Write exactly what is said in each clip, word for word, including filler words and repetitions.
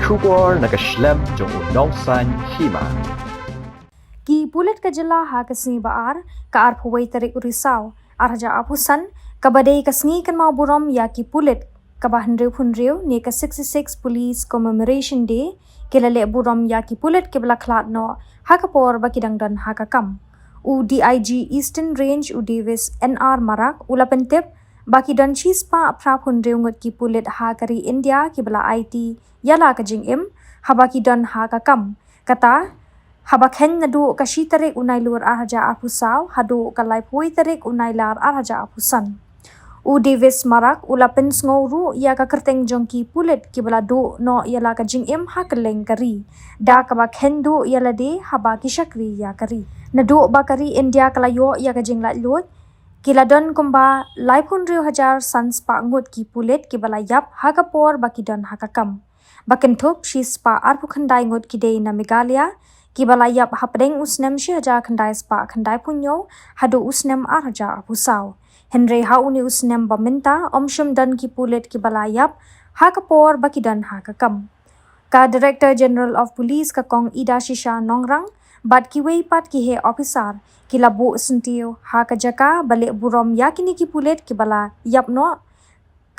Khubor na ka shlem jong u nongsaiñ hima. Ki pulit ka jylla ha ka sngi ba ar, ka arphew wei tarik u Risaw, ar hajar arphew san, kaba dei ka sngi kynmaw burom ïa ki pulit kaba hynriewphew hynriew ne ka sixty-six Police Commemoration Day, ki la leh burom ïa ki pulit kiba la khlad noh ha ka por ba ki dang don ha ka kam. U D I G Eastern Range u Davis N R Marak u la pyntip ba ki don shispah phraphew hynriew ngut ki pulit ha ka ri India kiba la aiti ïa la ka jingim haba ki don ha ka kam. Kata, haba kheiñ naduh ka shi tarik u Nailur ar hajar arphew saw haduh ka laiphew wei tarik u Nailar ar hajar arphew san. U Davis Marak u la pynsngew ruh ïa ka kyrteng jong ki pulit kiba la duh noh ïa la ka jingim ha kylleng ka ri, da kaba kheiñ duh ïa lade haba ki shakri ïa ka ri. Naduh ba ka ri India ka la ïoh ïa ka jinglaitluid, ki la don kumba laiphew hynriew hajar san spah ngut ki pulit kiba la ïap ha ka por ba ki don ha ka kam. Ba kynthup shispah arphew khyndai ngut ki dei na Meghalaya, kiba la ïap hapdeng u snem shi hajar khyndai spah khyndai phew hynñiew haduh u snem ar hajar arphew saw. Hynrei ha une u snem ba mynta, ym shym don ki pulit kiba la ïap ha ka por ba ki don ha ka kam. Ka Director General of Police ka Kong Idashisha Nongrang bad kiwei pat ki heh officer ki la buh syntiew ha ka jaka ba leh burom ïa kine ki pulit kiba la ïap noh,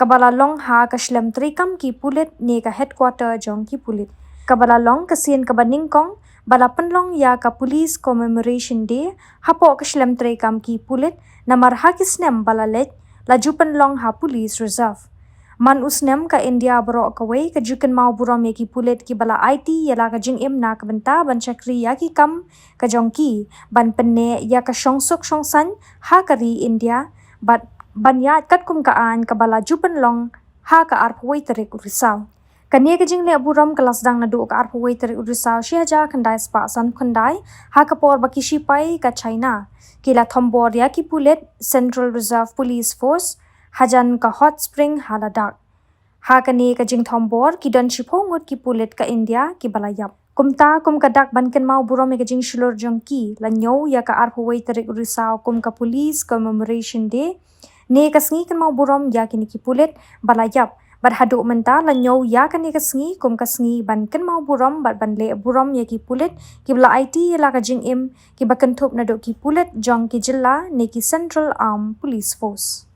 kaba la long ha ka shlem treikam ki pulit ne ka headquarter jong ki pulit, kaba la long ka sien kaba nyngkong ba la pynlong ïa ka Police Commemoration Day hapoh ka shlem treikam ki pulit, namar ha ki snem ba la leit la ju pynlong ha Police Reserve. Man u snem ka India baroh kawei ka ju kynmaw burom ïa ki pulit kiba la aiti ïa la ka jingim na ka bynta ban shakri ïa ki kam ka jong ki, ban pynneh ïa ka shongsuk shongsaiñ ha ka ri India, bad ban ïaid katkum ka aiñ kaba la ju pynlong ha ka arphew wei tarik u Risaw. Kane ka jingleh burom ka la sdang naduh ka arphew wei tarik u Risaw shi hajar khyndai spah sanphew khyndai, ha ka por ba ki shipai ka China ki la thombor ïa ki pulit Central Reserve Police Force hajan ka Hot Spring ha Ladakh. Ha kane ka jingthombor ki don shiphew ngut ki pulit ka India kiba la ïap. Kumta, kum ka dak ban kynmaw burom ïa ka jingshlur jong ki, la ñiew ïa ka arphew wei tarik u Risaw kum ka Police Commemoration Day, ne ka sngi kynmaw burom ïa kine ki pulit ba la ïap. Bad haduh mynta la ñiew ïa kane ka sngi kum ka sngi ban kynmaw burom bad ban leh burom ïa ki pulit kiba la aiti ïa la ka jingim, kiba kynthup naduh ki pulit jong ki jylla ne ki Central Armed Police Force.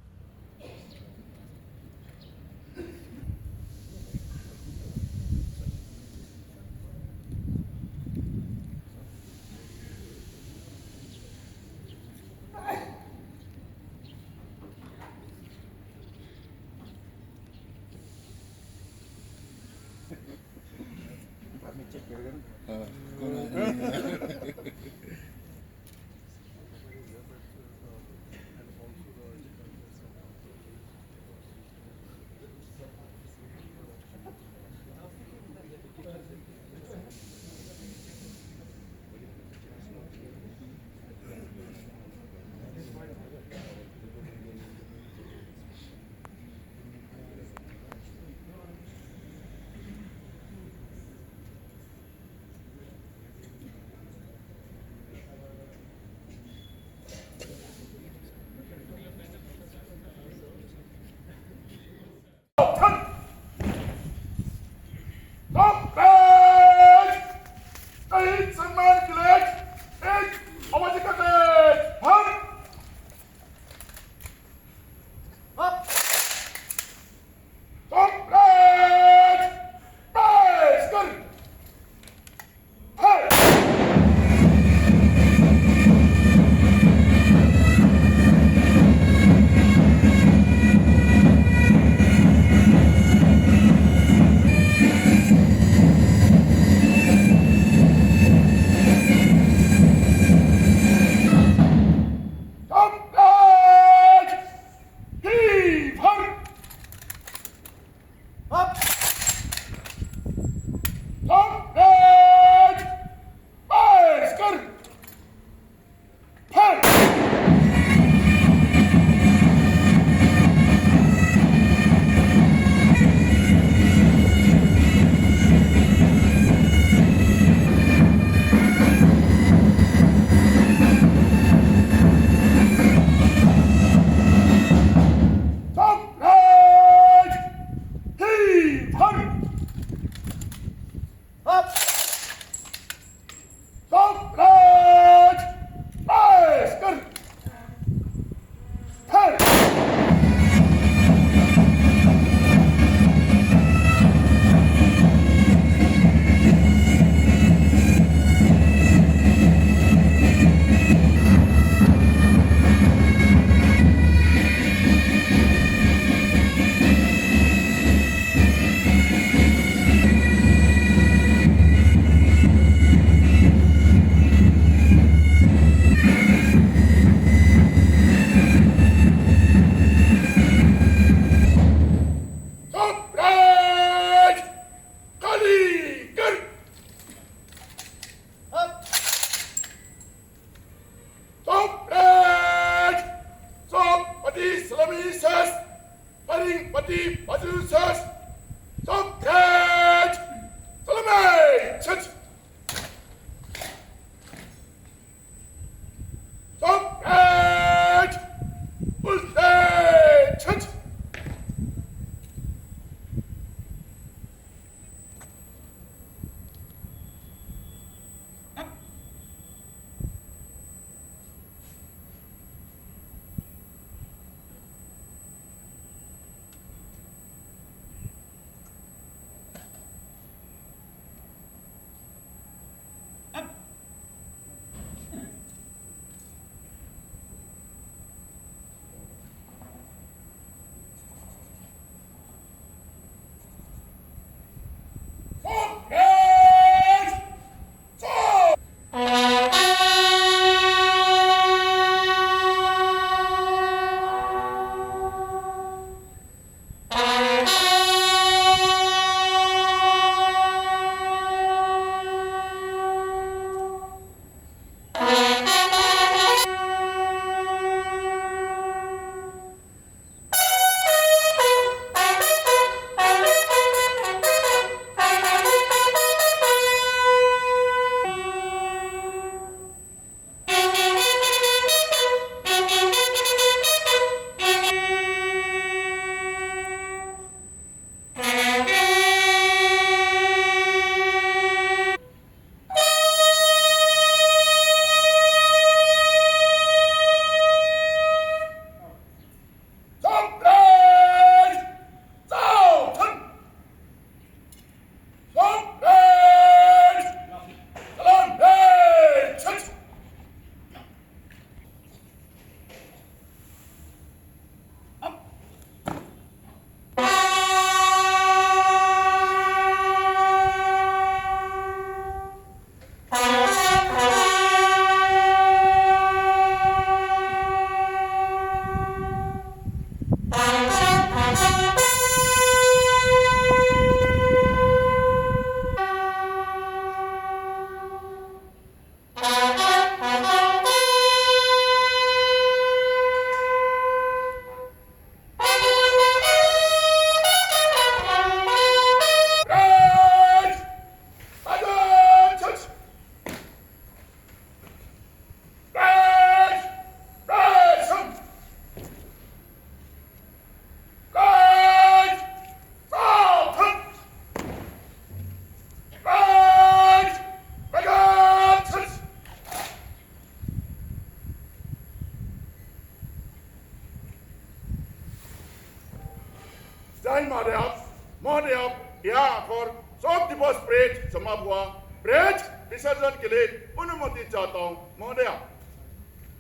Khor, sob dibos parade, samabua, parade, Visarjan ke liye, Anumati chahta hoon, Mahodaya.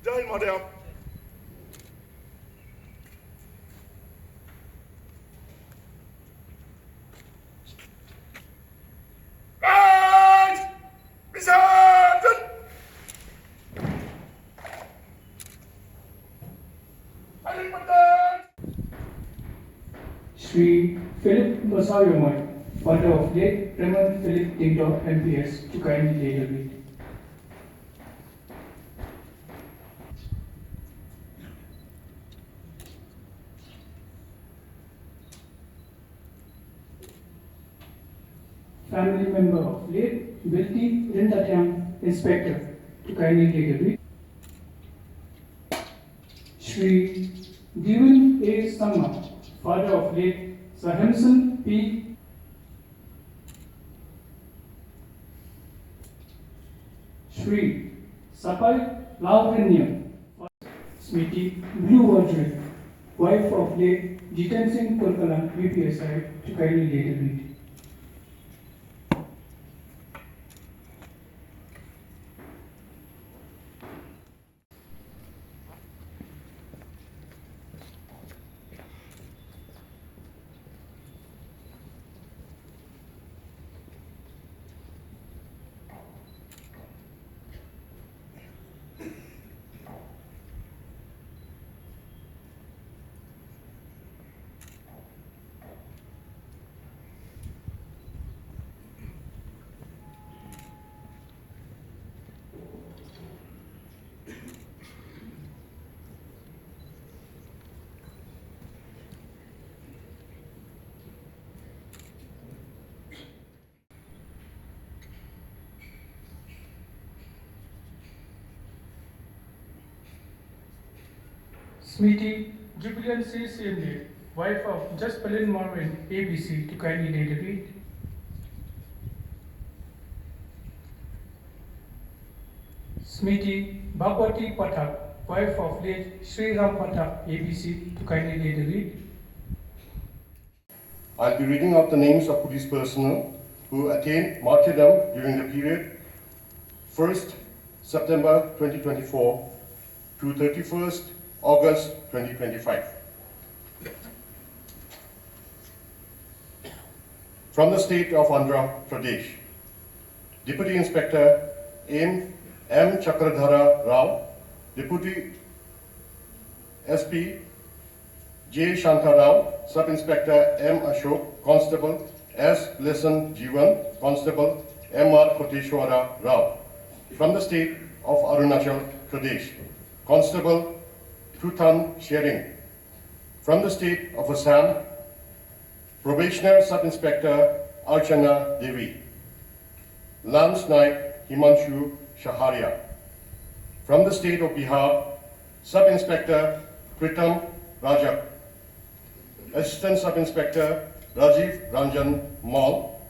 Jai Hind, Mahodaya. Parade! Visarjan! Hari Patel! Shri Philip Basaiawmoit, father of late Reverend Philip Diengdoh M P S, to kindly take the lead. Family member of late Wilty Ryntathiang, Inspector, to kindly take the lead. Shri Dewin A Sangma, father of late Sir Hemson P. Shri Sapai Lalrynniang, Smiti Blue Wardrill, wife of late Jiten Singh Kurkalang, V P S I, to kindly take the lead. Smriti Jubilant C C M A, wife of Jaspalin Marwin, A B C, to kindly take the lead. Smriti Bhagwati Pathak, wife of late Shri Ram Pathak, A B C, to kindly take the lead. I'll be reading out the names of police personnel who attained martyrdom during the period first September twenty twenty-four to thirty-first August twenty twenty-five. From the state of Andhra Pradesh, Deputy Inspector M. M. Chakradhara Rao, Deputy S P J. Shanta Rao, Sub Inspector M. Ashok, Constable S. Blessing Jiwan, Constable M. R. Koteshwara Rao. From the state of Arunachal Pradesh, Constable Tuthan Shering. From the state of Assam, Probationer Sub Inspector Archana Devi. Lance Naik Himanshu Shaharia. From the state of Bihar, Sub Inspector Pritam Rajak. Assistant Sub Inspector Rajiv Ranjan Mall.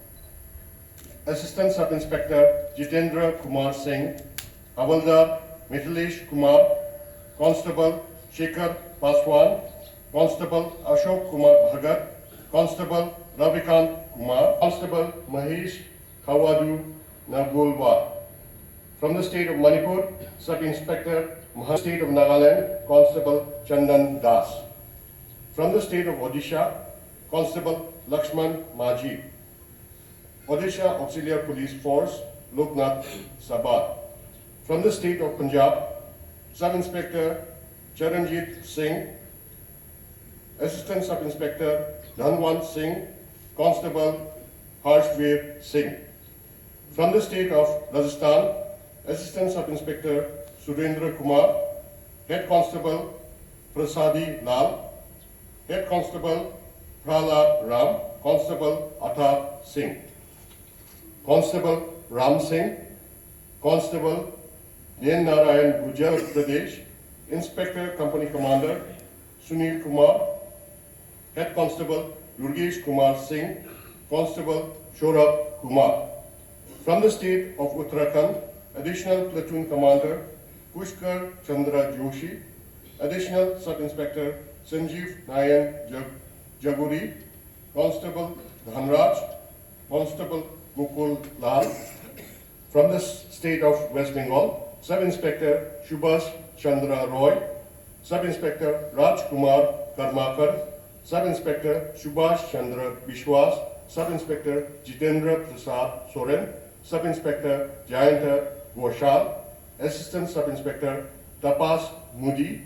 Assistant Sub Inspector Jitendra Kumar Singh, Havaldar Mithilesh Kumar, Constable Shekhar Paswan, Constable Ashok Kumar Bhagat, Constable Ravikant Kumar, Constable Mahesh Khawadu Nagolwar. From the state of Manipur, Sub Inspector Maha-, state of Nagaland, Constable Chandan Das. From the state of Odisha, Constable Lakshman Majhi. Odisha Auxiliary Police Force, Loknath Sabar. From the state of Punjab, Sub Inspector Charanjit Singh, Assistant Sub Inspector Dhanwant Singh, Constable Harshveer Singh. From the state of Rajasthan, Assistant Sub Inspector Surendra Kumar, Head Constable Prasadi Lal, Head Constable Prahlad Ram, Constable Athar Singh, Constable Ram Singh, Constable Narayan Gujjar, Pradesh, Inspector Company Commander Sunil Kumar, Head Constable Durgesh Kumar Singh, Constable Shorab Kumar. From the state of Uttarakhand, Additional Platoon Commander Pushkar Chandra Joshi, Additional Sub Inspector Sanjeev Nayan Jag-, Jaguri, Constable Dhanraj, Constable Mukul Lal. From the s- state of West Bengal, Sub Inspector Subhash Chandra Roy, Sub Inspector Raj Kumar Karmakar, Sub Inspector Subhash Chandra Biswas, Sub Inspector Jitendra Prasad Soren, Sub Inspector Jayanta Ghoshal, Assistant Sub Inspector Tapas Mudi,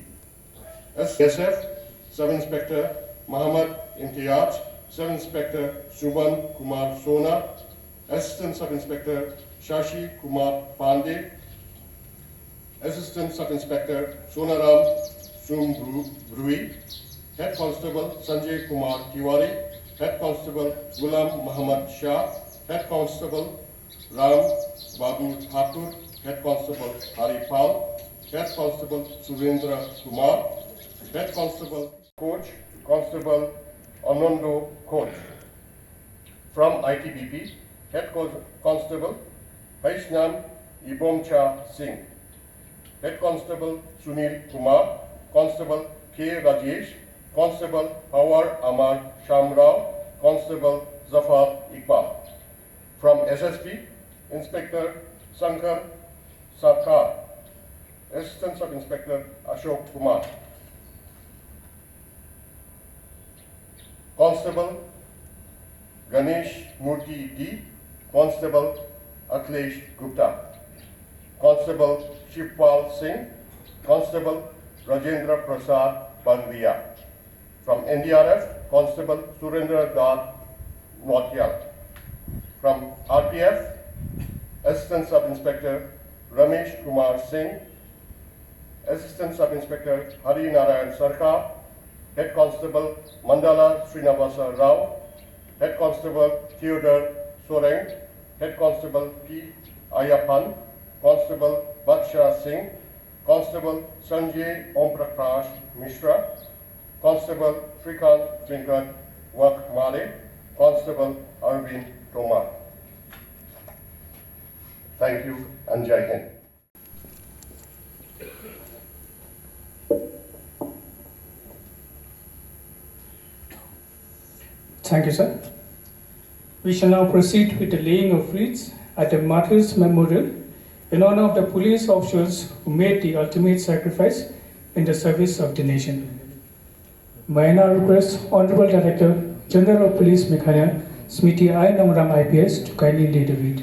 S S F, Sub Inspector Muhammad Imtiaz, Sub Inspector Suman Kumar Sona, Assistant Sub Inspector Shashi Kumar Pandey, Assistant Sub Inspector Sonaram Sumbrui, Head Constable Sanjay Kumar Tiwari, Head Constable Ghulam Muhammad Shah, Head Constable Ram Babu Thakur, Head Constable Hari Pal, Head Constable Surendra Kumar, Head Constable Coach, Constable Anando Coach. From I T B P, Head Cons- Constable Haishnam Ibomcha Singh, Head Constable Sunil Kumar, Constable K Rajesh, Constable Hawar Amar Shamrao, Constable Zafar Iqbal. From S S B, Inspector Shankar Sarkar, Assistant Sub Inspector Ashok Kumar, Constable Ganesh Murthy D, Constable Akhilesh Gupta, Constable Shivpal Singh, Constable Rajendra Prasad Bangria. From N D R F, Constable Surendra Dutt Nautiyal. From R P F, Assistant Sub Inspector Ramesh Kumar Singh, Assistant Sub Inspector Hari Narayan Sarkar, Head Constable Mandala Srinivasa Rao, Head Constable Theodore Soreng, Head Constable P Ayyappan, Constable Baksha Singh, Constable Sanjay Om Prakash Mishra, Constable Srikant Venkat Wakmare, Constable Arvind Tomar. Thank you and Jai Hind. Thank you, sir. We shall now proceed with the laying of wreaths at the Martyrs' Memorial in honor of the police officers who made the ultimate sacrifice in the service of the nation. May I now request Honorable Director General of Police Meghalaya, Smriti I. Nongrang I P S, to kindly lay the wreath.